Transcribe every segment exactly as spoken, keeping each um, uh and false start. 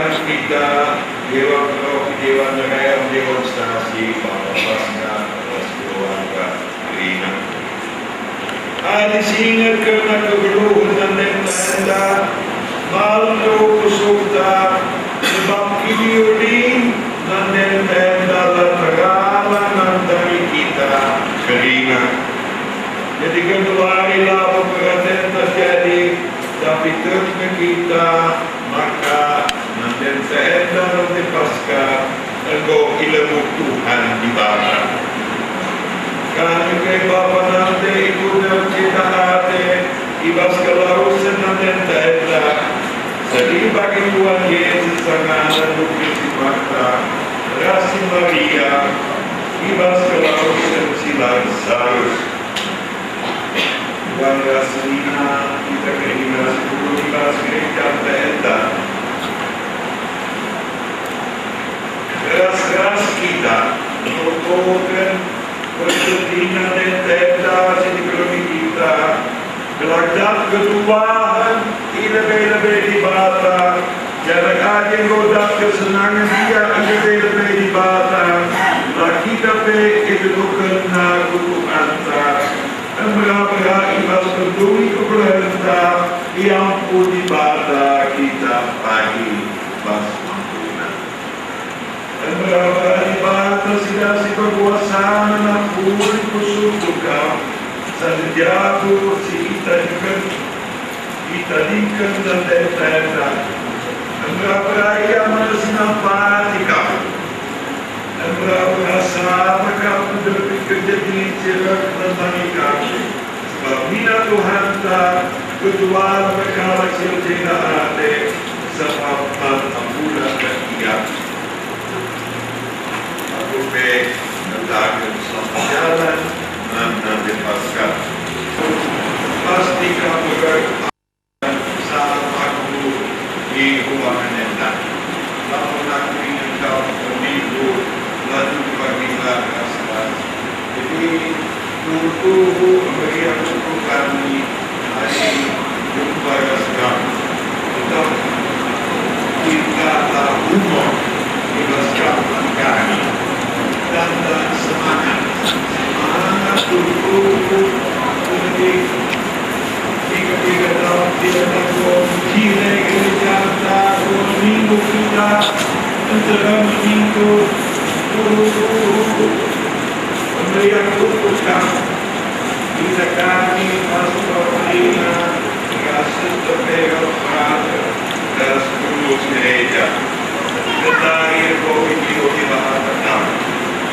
Kita, Dewan Peroki, Dewan Nerayan, Dewan Stasi, Bapa Paskah, ras keluarga kerina. Adi singet kerna kegeluhen nandenta enda, malem enggo pusuhta, sebab kiniulin nandenta enda la terala nandangi kita kerina. Jadi genduari labo peratenta jadi, tapi tek nge kita, maka nandenta enda nande Paskah enggo ilemu Tuhan Dibata. Kami pe Bapa nande ikutna erceda ate i bas kelarusen nandenta enda, sadi bagi Tuhan Yesus sangana ndukur si Marta ras si Maria i bas kelarusen si Lasarus. Bangga senina kita kerina si kundul i bas gereja enda. Ras-ras kita ntotoken pergedina enda si dikelemi kita, gelah dat ketuahen i lebe-lebe Dibata, janah adi enggo dat kesenangen ia i lebe-lebe Dibata, la kita pe iteguhkenNa ku Tuhanta. Mera-mera i bas penduri keberehenta, iampun Dibata kita pagi bas waktuNa. Mera-mera Dibata si dah si perkuasa nampuli pusuh kam, sada jabu si itadingken, itadingken dan tenda-tenda. Mera-mera Ia man si nampati kam. Mera-mera sabar kam, nderbih kerja diri si reh nandangi kami. Sebab nina Tuhanta, ketuahen kalak si erceda ate, sebab man ampunen ia. Aku pe ngataken selamat jalan man nande Paskah. Pasti kam reh salah aku i ruangen enda. Lamun aku inget kau, minggu, la jumpa kita ras-ras. Jadi, tuhu-tuhu meriah tuhu kami, mari jumpa ras kam. Tetap kita tahu mo, i bas kam man kami. Tanda semangat, semangat tuhu-tuhu, lebih Piga-piga taun kita enggo jile gereja ntah dua minggu kita nterem minggu. Meriah ukur kam. Kita kami pastor Marina, ras suster Vera, ras pengurus gereja. Kita enggo ipidohi bahasa kam.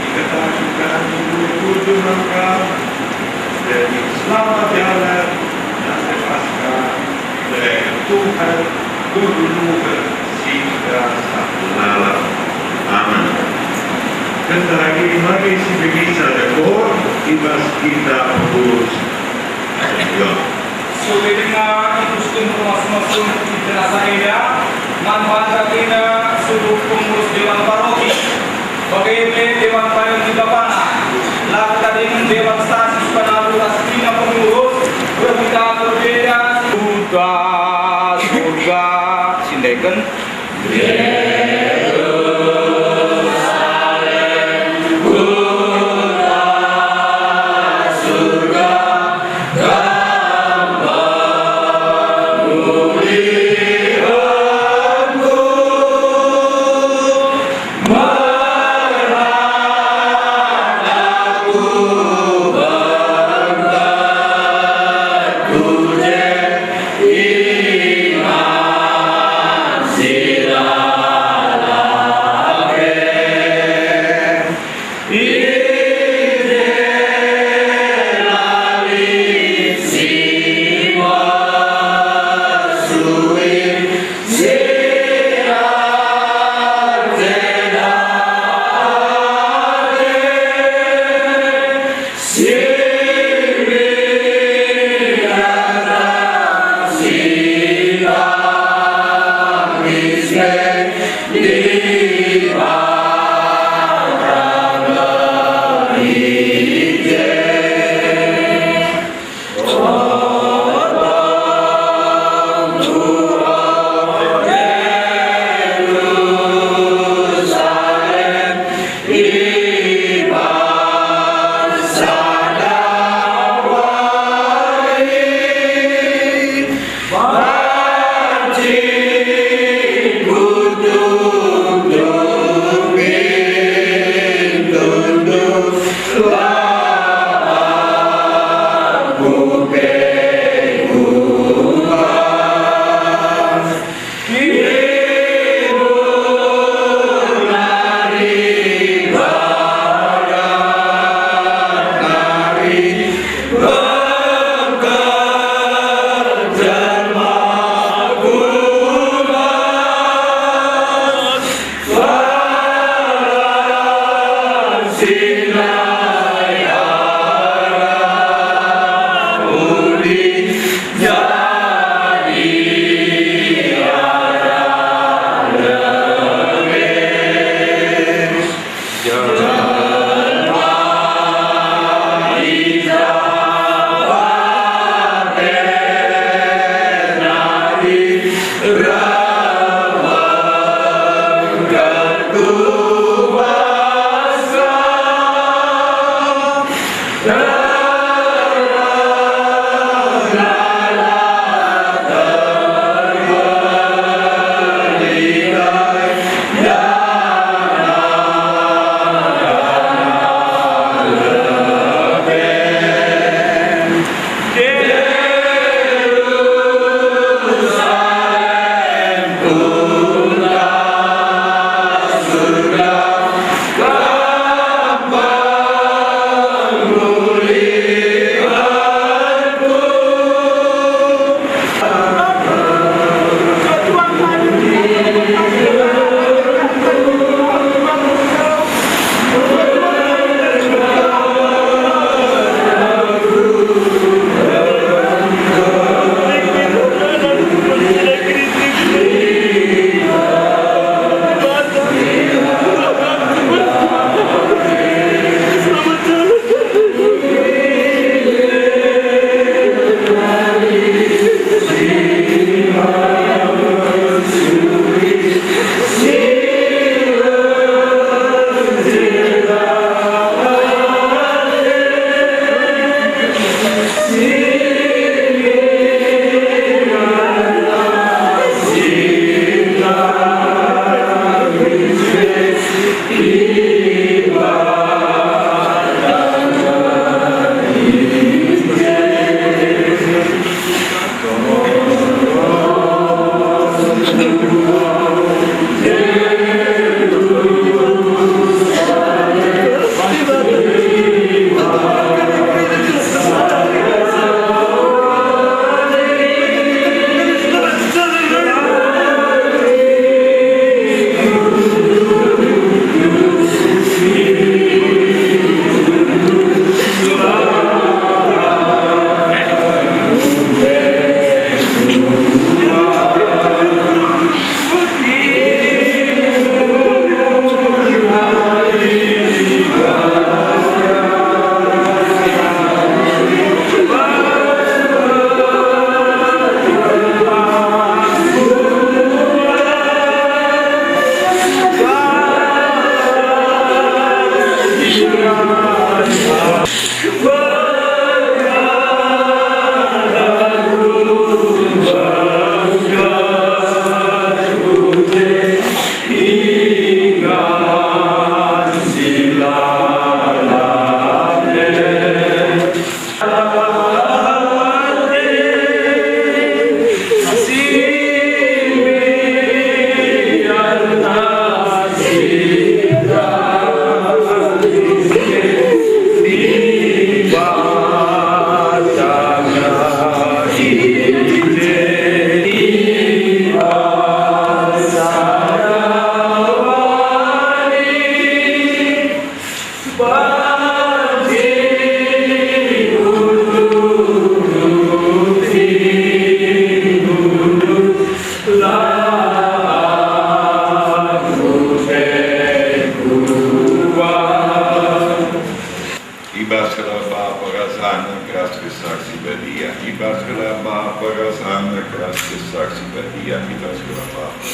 Kita kami dulu tujuh langkah. Jadi, selamat jalan, nande Paskah, bereken Tuhan kegeluhen si rasa lalap. Amen. Kenca agi mari sibegi sada kor i bas kita pengurus. Ayo. Sue denga ipusken ruas mesum i jenazah enda, man banta kerina seluruh pengurus Dewan Paroki, bage pe Dewan Payung Jubapana, la tadingen Dewan Stasi Sipanalu ras kerina pengurus, reh kita berbeda. Surga, surga, sindeken.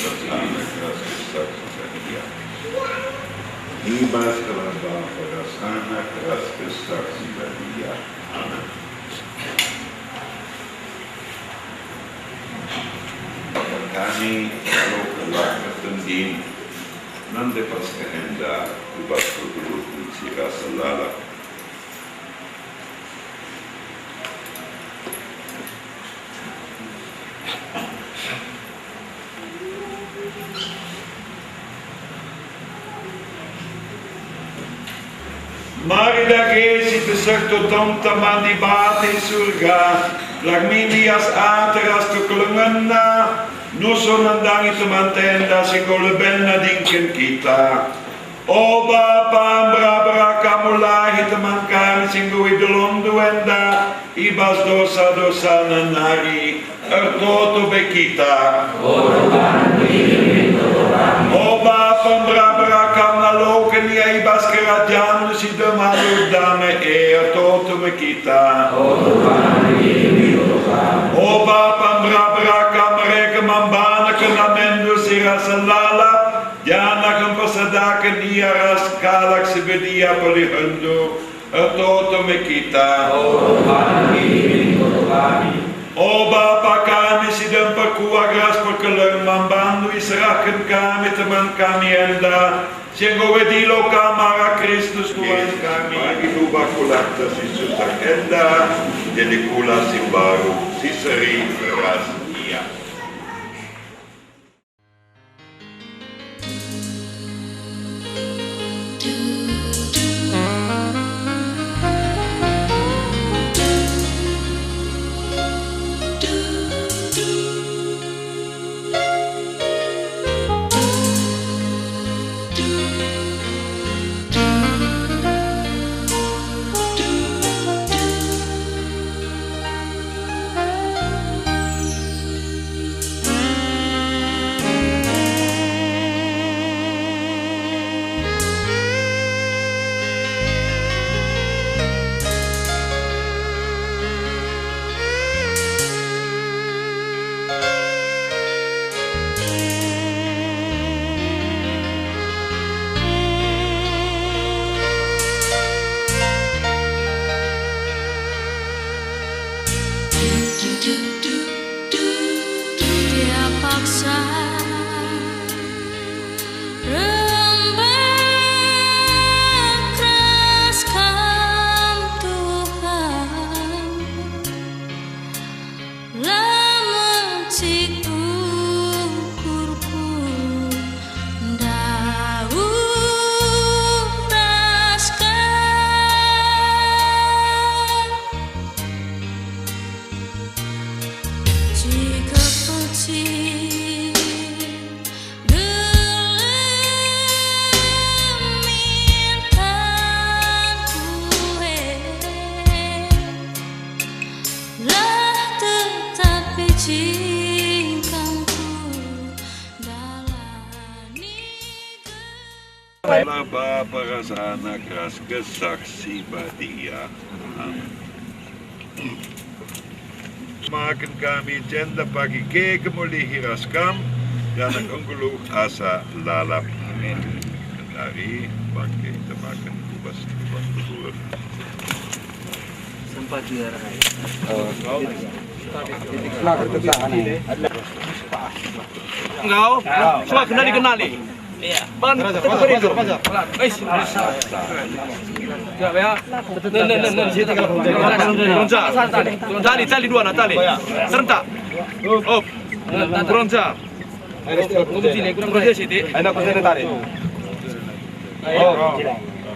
Anak ras Kesah si Badia. I bas gelar Bapa ras Anak ras Kesah si Badia. Amen. Kami, alokenlah ertenggin, nande Paskah enda, ku bas kegeluhen si rasa lalap. Mari dage sipeseh totonta man Dibata i Surga, gelah min lias ate ras kekelengenNa, nusur nandangi temanta enda si enggo leben nadingken kita. O Bapa, mbera-mbera Kam mulahi teman kami si enggo idelonNdu enda i bas dosa-dosana nari. Ertoto me kita. O Bapa, mbera-mbera Kam ngaloken ia i bas kerajanNdu si dem alu dame e. Ertoto me kita. O Bapa, mbera-mbera Kam mereken man baNa kenamenNdu si rasa lalap, janah Kam persedaken ia ras kalak si badia perdihenNdu. Ertoto me kita. O Bapa kami si dem perkuah ras perkeleng man baNdu iserahken kami teman kami enda, si enggo we dilo Kam arah Kristus Tuhan kami. Bagi rubah kulanta si susah enda jadi kula si mbaru, si seri ras Ia. Paksa rembak ras Kam, Tuhan, la mecik ukurku, ndauh ras Kam. Jika pecik gelem intanku e, lah tetap icingkangku dalani. Bapa ras Anak ras Kesah Si Badia. Amin. Maken kami jenda pagi ke kemulihi ras Kam, janah enggeluh asa lalap. Amin. Nari bangke itemaken ku bas lubang kubur. Sempat dia rai. Enggau, suah kenali-kenali. Iya. Ban, tetu beri tu. Ais. Siap ya. Nen, nen, nen, nen. Situ kalau Bronza. Tali, tali dua nah, tali. Serentak. Op. Bronza. Bronza siti. Ayo, aku sini tarik. Oh.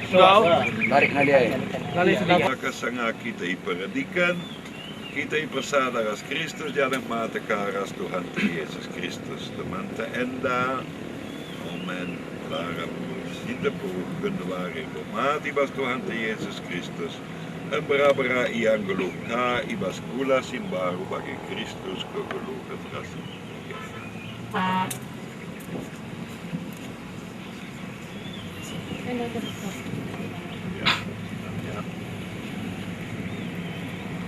Enggau. Tarik nali ayo. Nali sini. Maka sanga kita iperdiken. Kita ipersada ras Kristus janah mate ka ras Tuhanta Jesus Kristus. Temanta enda, omen, larap, si tepu, genduari enggo mate i bas Tuhanta Jesus Kristus, mbera-mbera ia nggeluh ka i bas kula si mbaru bagi Kristus kegeluhen ras kemulian.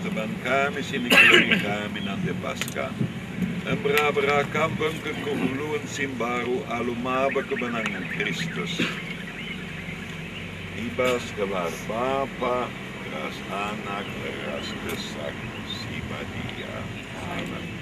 Teman kami si nikelengi kami nande Paskah, Mbera-bera kam bengket kegeluhen si mbaru alu maba kebenangen Kristus. I bas gelar Bapa, ras Anak, ras Kesah Si Badia. Amen.